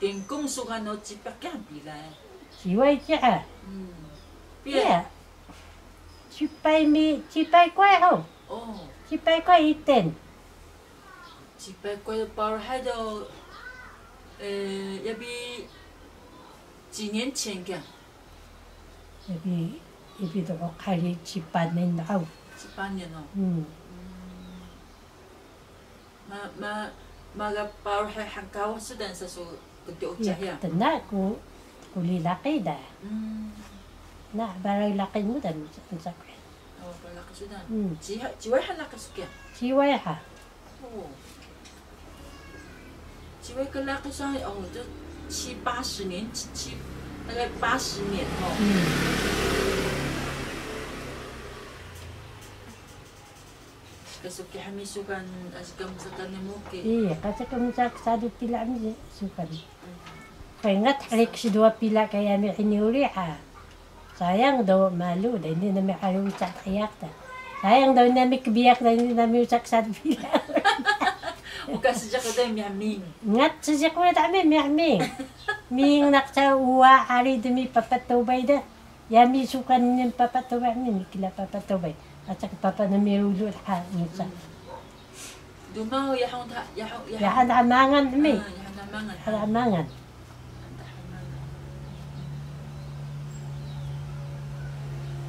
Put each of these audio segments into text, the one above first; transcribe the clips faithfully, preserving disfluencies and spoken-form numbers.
Kengkong sugan o cipiq kiya pila? Ciway kiya. Hmm. Piya? Cipay mi, cipay kway o. Oh. Cipay kway iten. Cipay kway paru hay do, eh, yabi 几年前 kiya? Yabi, yabi do qari cipanen au. Cipanen o. Hmm. Hmm. Ma, ma, maga paru hay hngkawas su dan sa su kedi ucah ya? Tna ku, kuli laqi da. Hmm. Na, balay laqi mu dan, sa ku. Oh, balay laqi su dan. Hmm. Ci-, ciway han laqi su kiya? Ciway ha. Oh. Ciway ka laqi su han, oh, 就七八十年, 七, 大概八十年 o. Hmm. Kasuki hami sukan, asi ka msaka ni muki. Iya, kasi ka msaka sadu pila mi sukan. Pengat hari kesedua pila kaya mi ini uri ha. Sayang do malu da ini nami hari ucak ayak da. Sayang do ini nami kebiyak da ini nami ucak sadu pila. Uka sejak ada mi aming. Ngat sejak ada mi aming. Ming nak sa uwa hari demi papat tobay da. Yami sukan nin papa tobay nin, kila papa tobay. Acak papa nami rulu dha musa. Duma o yahun dha, yahun, yahun. Yahan dha mangan mi. Ah, yahun dha mangan. Yahan dha mangan. Yahun dha mangan.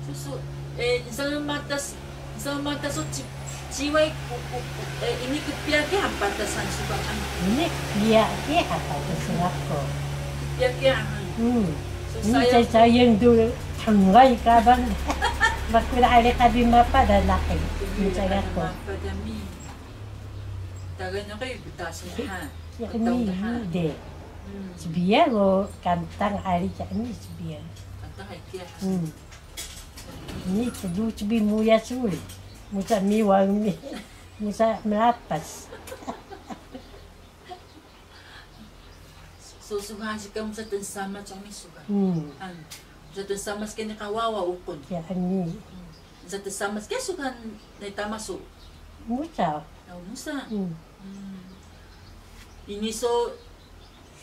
Susu, eh, nsang matas, nsang matas o ci-, ciway ku, ku, ku, eh, ini kpiya kiya han patasan sukan. Ini kpiya kiya han patasan aku. Kpiya kiya han. Hmm. So, ini saya, saya sayang tu tenggai kabang. Makula ali kabi mapa dan laki. Ini saya aku. Mapa dan mi. Tagan na kayo betasan ha. Ya, ini de. Hmm. Sbiyaw o kantang ali kami sbiyaw. Kantang ali kiya. Hmm. Ini tedu cebi muya suri. Musa miwang mi. Musa melapas. So, suga sika musa tensama cami suga. Hmm. An. Musa tensama sika ni kawawa ukun. Ya, ani. Hmm. Musa tensama sika suga ni tamasu. Musa. Oh, musa. Hmm. Hmm. Ini so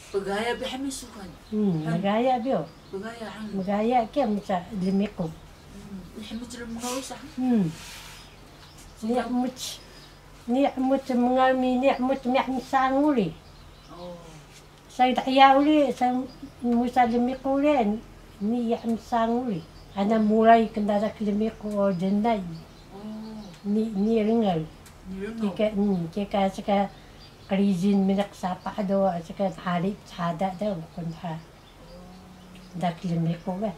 pgaya bi hami suga ni. Hmm, han. Pgaya bi o. Pgaya han. Pgaya kiya musa lmiqu. Hmm. Ni hami celem ngaw sa. Hmm. Suga. Ni muc. Ni mut mngaw mi, ni mut mi msang uri. Oh. Sa dhiya uri, sa musa lmiqu uri, ni ya msang uri. Ana muray kndadak lmiqu o dnay. Oh. Ni, ni rngaw. Ni rngaw. Kika, hmm, kika sika qrijin mniq sapah do, sika hari chada do, kndha. Dak lmiqu ga.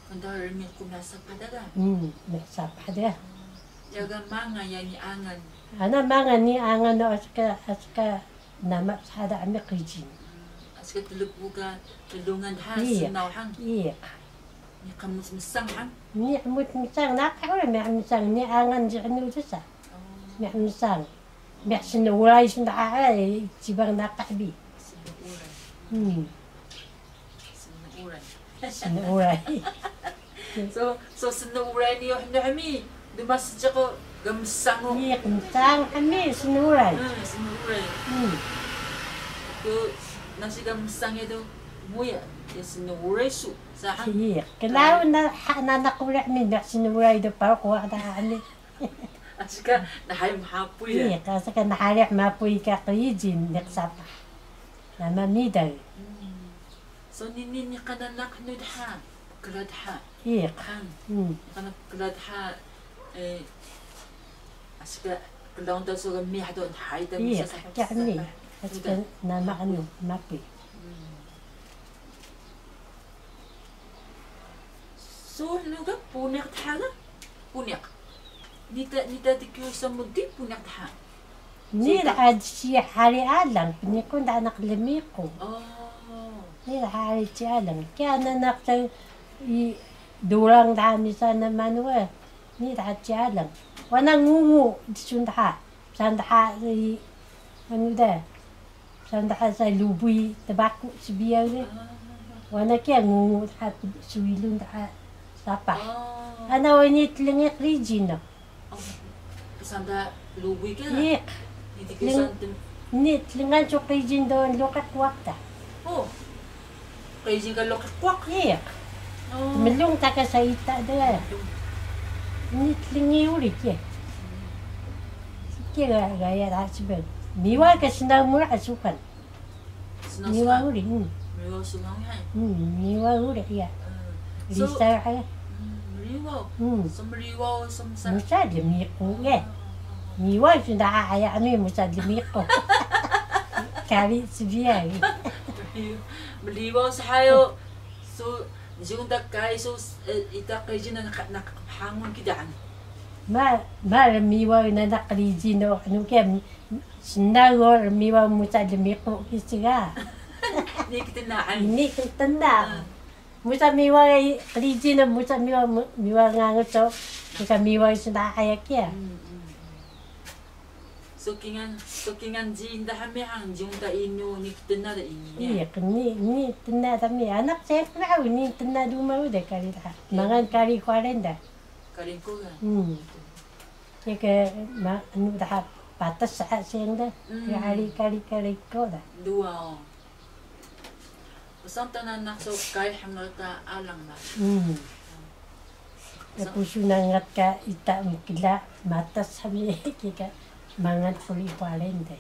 Kndha lmiqu mniq sapah da ga? Hmm, mniq sapah da. Ya ga mangan ya ni angan. Ana mangan ni angan no aska, aska nama sada ami qrijin. Hmm, aska tlku ka tlungan dha. Iya. Snaw han. Iya. Ni qmut msang han. Ni qmut msang, naqah uri mi msang, ni angan jnu dsa. Oh. Mi msang. Mih snuray sndha, eh, cibang naqah bi. Snuray. Hmm. Snuray. Snuray. So, so snuray ni oh nami, duma sjiq gmsang o. Iya, gmsang ami snuray. Hmm, snuray. Hmm. Ko nasi gmsang edo, muya, ya snuray su, sa han. Iya, klaun na, ha, nanaq uri mi, mih snuray do paru kuwa da ami. Asi ka nhari mhapuy ya? Iya, asi ka nhari mhapuy ka qrijin mniq sapah. Nama midaw. Hmm. So ni, ni, niqan nanaq hnu dha, pkla dha. Iya. Han. Hmm. Niqan pkla dha, eh, asi ka klaun ta so ga mih do nhari ta. Iya, musa sapah, kiya ni. Asi ka nama anu, mhapuy. Hmm. So hnu ga puniq dha ga? Puniq. Nita, nita dkiyu samu di puniq dha. Ni dha si hari alang, pniqu dha naq lmiqu. Oh. Ni dha hari si alang. Kiya nanaq sa i durang dha misa na manu e. Ni dha si alang. Wana ngungu dsun dha. Saan dha i, anu da. Saan dha sa lubuy tbaku sbiyaw de. Ah. Wana kiya ngungu dha swilun dha sapah. Oh. Ana o ini tlngi qrijin o. Oh. Saan dha lubuy ka? Iq. Ini tlngan su qrijin do luqi quwaq da. Oh. Qrijil ka loqi quwaq. Iya. Oh. Mlung ta ka sa ita de. Ini tlingi uri kiya. Kiya ga, gaya da sibel. Miwa ka snaw mu ra sukan. Snaw Miwa sukan. Uri. Hmm. Miwa sukan, ha? Hmm, miwa uri, iya. Hmm. So, Risa, ay. Hmm, mriwaw. Hmm. So mriwaw, so msa. Musa dmiqu, eh. Ah, ah, ah. Miwa sunda aya ami musa dmiqu. Kari sbiyaw. Mriwaw. Mriwaw sbiyaw. So, jung da kai so, eh, ita qrijil na naq-, naq-, hangun kida, ani. Ma, ma rmiwaw na naq qrijil no, anu ke, snaw o rmiwaw musa dmiqu kisiga. Ini ktna, ani. Ini ktna. Hmm. Musa miwaw qrijil na, musa miwaw, mu-, miwaw nganguc o, kika miwaw sunda aya kiya. Hmm, hmm, hmm. So kingal, so kingal jing da hami han, jung da inu, ini ktna da ini niya. Iya, ini, ini ktna da mi. Anak saya pernah ini ktna duma uda kari da. Iya. Mangan kari Hualin da. Kari Hualin. Hmm. Kika ma, anu da patas sa sing da. Hmm. Ya ari kari, kari ko da. Dua o. Psaan ta nanaq so kari hngkaw ta alang ma. Hmm. Psaan. Yaku su nangat ka ita mkla matas hami kika mangan kari Hualin de.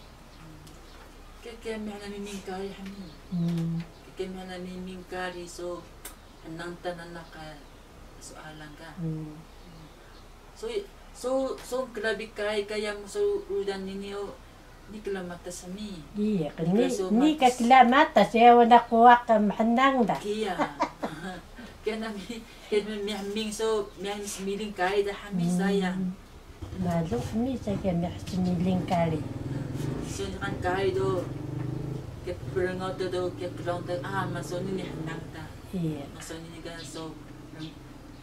Kika mih na miming kari hami. Hmm. Kika mih na miming kari so hnang ta nanaq ka so alang ka. Hmm. So, so, so mkla bi kari ka yam so rudan ini o, ini kla matas hami. Iya, ini kla so ini ka matas. Kla matas ya, wana quwaq ka mhnang da. Kiya. Kiya nami, kiya nami mih ming so, mih smiling kari da hami sayang. Hmm. Malu hami sa kiya mih smiling kari. So, kan kari do, kiya prengo to do, kiya klong to, ah, ma so ini hnang da. Iya. Ma so ini ka so,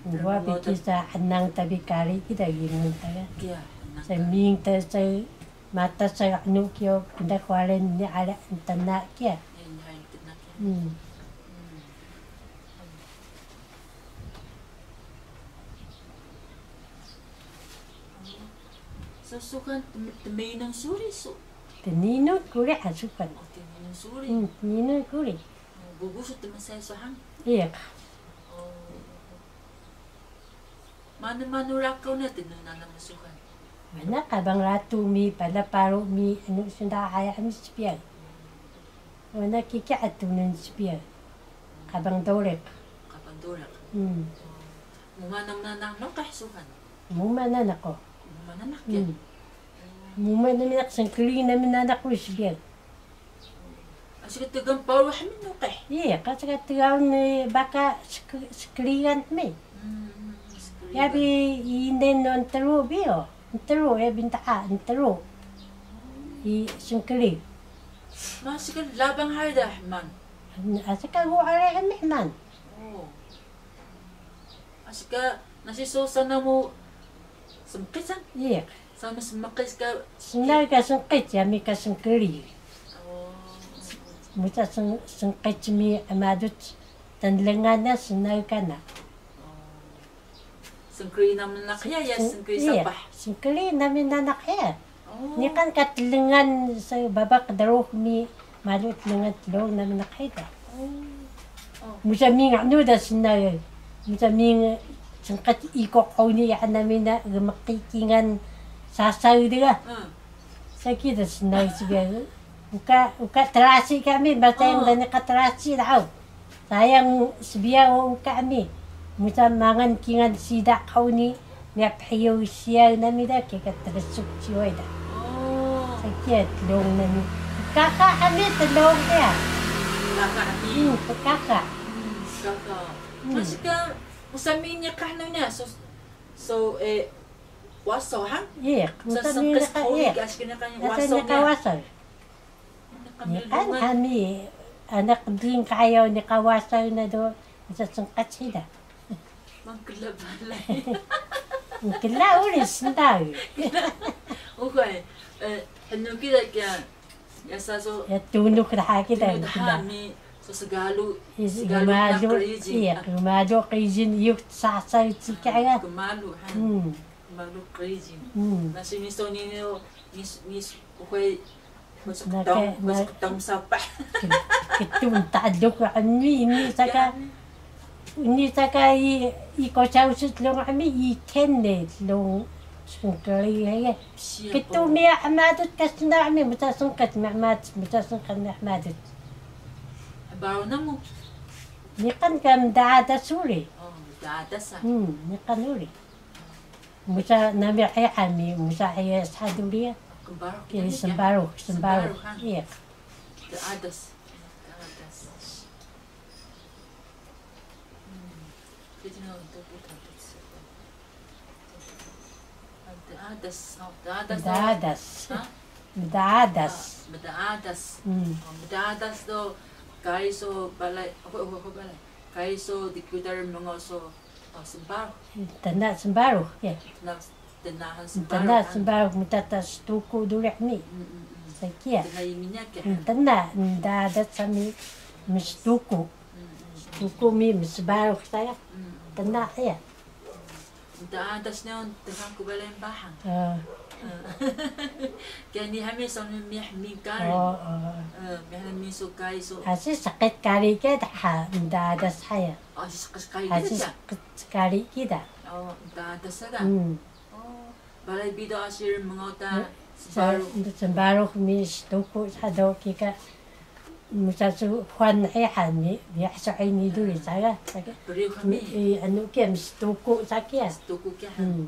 Dua bi kisa hnang ta bi kari kida ginun ta ga. Iya, hnang ta. Sa ming ta sa mata sa anu kiyo pnda Hualin ni ala ntna kiya. Iya, ni ala ntna kiya. Hmm. Hmm. So, sukan tem-, tminun suri su. Tninun kuri ha sukan. Oh, tninun suri. Hmm, tninun kuri. Oh, bubu su tmsay su han. Iya. Oh. Manu manu rakaw na tnun nanaq msuhan? Wana qabang ratu mi, pala paru mi, anu sunda aya mi sbiyaw. Wana kika tunun sbiyaw. Qabang doriq. Qabang doriq. Hmm. Muma nanaq nuqih suhan? Muma nanaq o. Muma nanaq ya? Hmm. Muma nanaq sngkring nami nanaq uri sbiyaw. Asi ka tgan paru hmi nuqih? Iya, ka asi ka tgan, eh, baka sk-, skrigan hmi. Hmm, skrigan. Yabi inen no ntru bi o. Ntru, yabi ntaa, ntru. I sngkring. Ma asi ka labang hari da hman? Asi ka gu hari hmi hman. Oh. Asi ka nasi so sana mu smqic san? Iya. Sana smqic ka. Snaw ka smqic, yami ka sngkring. Oh. Musa sng-, smqic mi amaduc tnlngan na snaw kana. Oh. Sngkring nami nanaq hiya, ya sng-, sngkring, iya, sapah. Sngkring nami nanaq hiya. Oh. Niqan ka tlngan sa baba qdrux mi malu tlngan tlung nami nanaq hiya da. Oh. Oh. Musa mi nganu da snaw. Musa mi sngqic ikuq qhuni ya nami na gmqi kingan sasaw dga. Hmm. Saki da snaw sbiyaw. Uka, uka trasi kami, batay, oh, da niqan trasi da, aw. Sayang sbiyaw uka mi. Musa mangan kingan siida qhuni, niya phiyu siyaw nami da, kika trsuk ciway da. Oh. Sakiya tlung nami. Kaka ami tlung ya. Kaka ami. Hmm, kaka. Hmm, kaka. Hmm. Asi ka, musa mi niqan na, so, so, eh, wasaw han? Iya, musa mi niqan, iya. Asi ka niqan wasaw niya. Wasaw. Niqan hami, anak ding kayo niqan wasaw na do, musa sngqic hiya da. Mkla balay. Mkla uri snaw. Uxay, eh, hnu kida kiya, yasa so. Ya tunux dha kida. Tunux dha mkla. Mi, so sgalu, is-, sgalu gmalu, na qrijil. Iya, gmalu qrijil, iyux sasaw cika ya. Gmalu, han. Hmm. Gmalu qrijil. Hmm. Nasi miso ni, ni, ni, uxay, Msqtong, msqtong sapah. Ktun taduk ami ini saka, ini saka i, i ko cau si tlung ami i ten ne tlung sngkri ya. Ktun mi ahmadut ka sna ami msa sngkat mi ahmadut, msa sngkat mi ahmadut. Baru namu. Niqan ka mdadas uri. Oh, mdadas ah. Hmm, niqan uri. Musa nami hiya mi, musa hiya sadu riya. Kembaruk. Ki sembaruk, sembaruk. Iya. Mdadas. Mdadas. Hmm. Jadi nak untuk buka tu. Mdadas. Oh, mdadas. Mdadas. Ha? Mdadas. Ah, mdadas. Hmm. Oh, mdadas do kari so balay, ho, ho, ho balay. Kari so dikutar mengo so Oh, sembaruk. Tna sembaruk, ya. Tna, tna han sembaruk. Tna sembaruk, mtata stuku duri mi. Mm, mm, mm. Sakiya. Tna iminya ke? Tna, mdadas sami mstuku. Mm, mm. Stuku mi msbaruk saya. Mm, mm. Tna, ya. Mdadas niya tna ku balay bahang. Ah. Kiya ni hami so mih mi kari. Oh, oh. Eh, mih mi so kari so. Asi sakit kari ke daha, mdadas saya. Oh, asi sakit kari kita. Asi sakit kari kita. Oh, mdadas ka. Hmm. Oh, balay bi do asi rmngaw ta sembaruk. Sembaruk mi stuku sado kika. Musa su huwan hiya mi, biya so ini duri saya. Saka. Briyux mi. I, anu kiya, mstuku sakiya. Mstuku kiya. Hmm.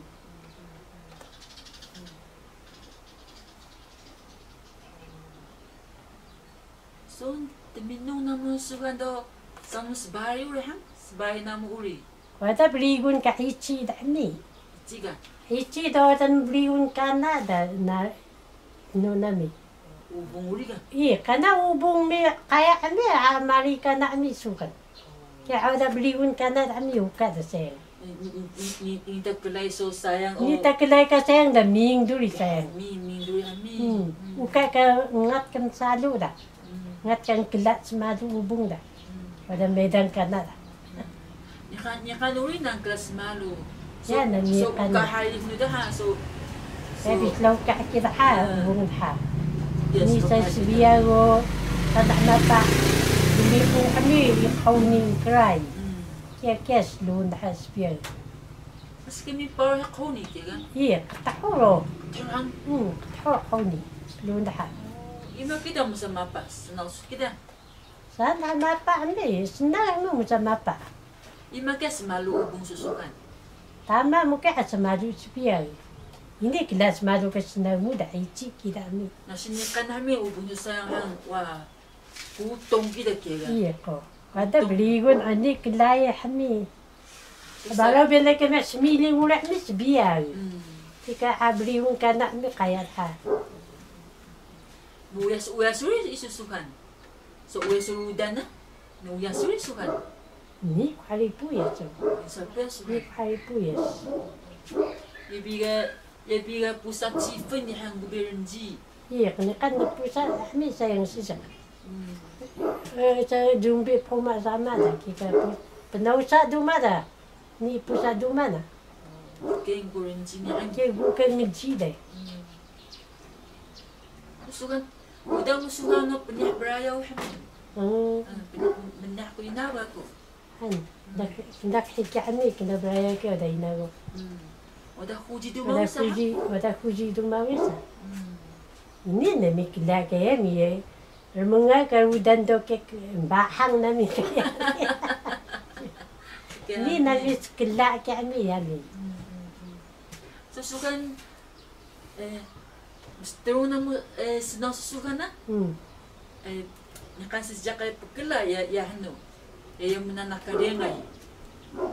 So, tminun namu sugan do, samu sbari uri han? Sbari namu uri. Wada brigun ka hici da mi. Hici ka? Hici do wada brigun kana da na, nu nami. Ubung uri ka? Iya, kana ubung mi kaya mi, a, mari kana mi sugan. Kiya wada brigun kana da mi uka da sayang. Ni, ni, ni, ni, ni ta klay so sayang o. Ni ta klay ka sayang da ming duri sayang. Ming, ming duri ami. Hmm. Hmm. Uka ka ngat kan salu da. Hmm. Ngat kan kla smalu ubung da. Hmm. Wada meydang kana da. Hmm. Niqan, niqan uri nang kla smalu. So, ya, na so niqan. Uka hari nu daha, so, so. Tapi slow ka kida ha, hmm, ubung daha. Ya, ni slow saya ka sbiyaw o, tanda mata. Ini ku kami, ini kau ni kerai. Hmm. Kiya, kiya slun daha sbiyaw. Mas kami paru hiya qhuni kiya ga? Iya, qthur o. Qthur han? Hmm, qthur qhuni. Slun daha. Oh, ima kida musa mapa, snaw su kida? Sana mapa ami, snaw mu musa mapa. Ima kiya smalu ubung susukan? Tama mu kiya smalu sbiyaw. Ini kla smalu ka snaw mu da hici kida mi. Nasi niqan ami ubung susukan han, wa. Kutong kida kiya ga? Iya ko. Wada brigun ani klay hami. Baraw bela kami smili ngura mi sbiyaw. Hmm. Kika a brigun kana mi kaya daha. Uyas, uyas uri isu suhan. So uyas uri udan na? Uyas uri suhan. Ni ku hari puyas so. Sa puyas suhan. Ni ku hari puyas. Ibi ga Yabi ga pusa cifun ni han gbirenji. Iya, kniqan na pusa hami sayang sisaq. Hmm. Eh, saya jumbi puma sama da, kika pu-, pnausa duma da. Ni pusa duma na. Keng gbirenji ni han. Keng gbirenji da. Hmm. Musugan, uda musugan no pnyah brayaw hami. Hmm. Hmm, pnyah, pnyah ku ina ba ku. Han, naq, naq hika ani kna braya ka wada ina go. Hmm. Wada huji duma wada usa, ha? Huji, wada huji duma wisa. Hmm. Ini nami kla ka yami ye. Rmngaw ka rudan do ke bahang nami ka yami. Ini nami skla ka yami yami. Hmm, hmm, hmm. Susugan Eh, mstrung namu, eh, snaw susugan na? Hmm. Eh, niqan seejiq ka pkla ya, ya hnu. Ya, ya mnanaq ka rengay.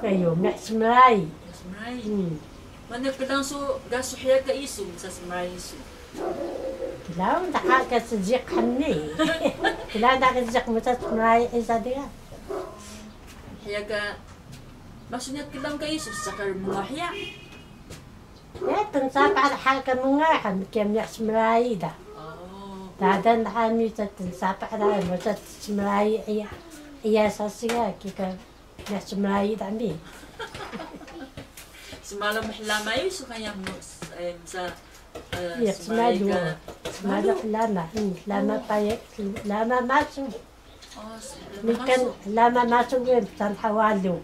Kayo, meh smray. Smray. Hmm. Manu klaun su ga su hiya ka isu, msa smray isu. Klaun daha ka seejiq hmi. Klaun daha ka seejiq msa smray isa diga. Hiya ka, maksudnya klaun ka isu, sakal mnga hiya. Ya, tnsapah daha ka mnga, ha, kiya miyah smray da. Oh. Dadan daha mi sa tnsapah daha, mosa smray iya, iya sasiga, kika miyah smray da mi. Smalu mhla mayu suka ya mo, eh, msa, eh, iya, smray smalu ka, Malu hlama, hmm, hlama paye, hlama masu. Oh, s-, niqan masu. Hlama masu ge, psaan hwalu.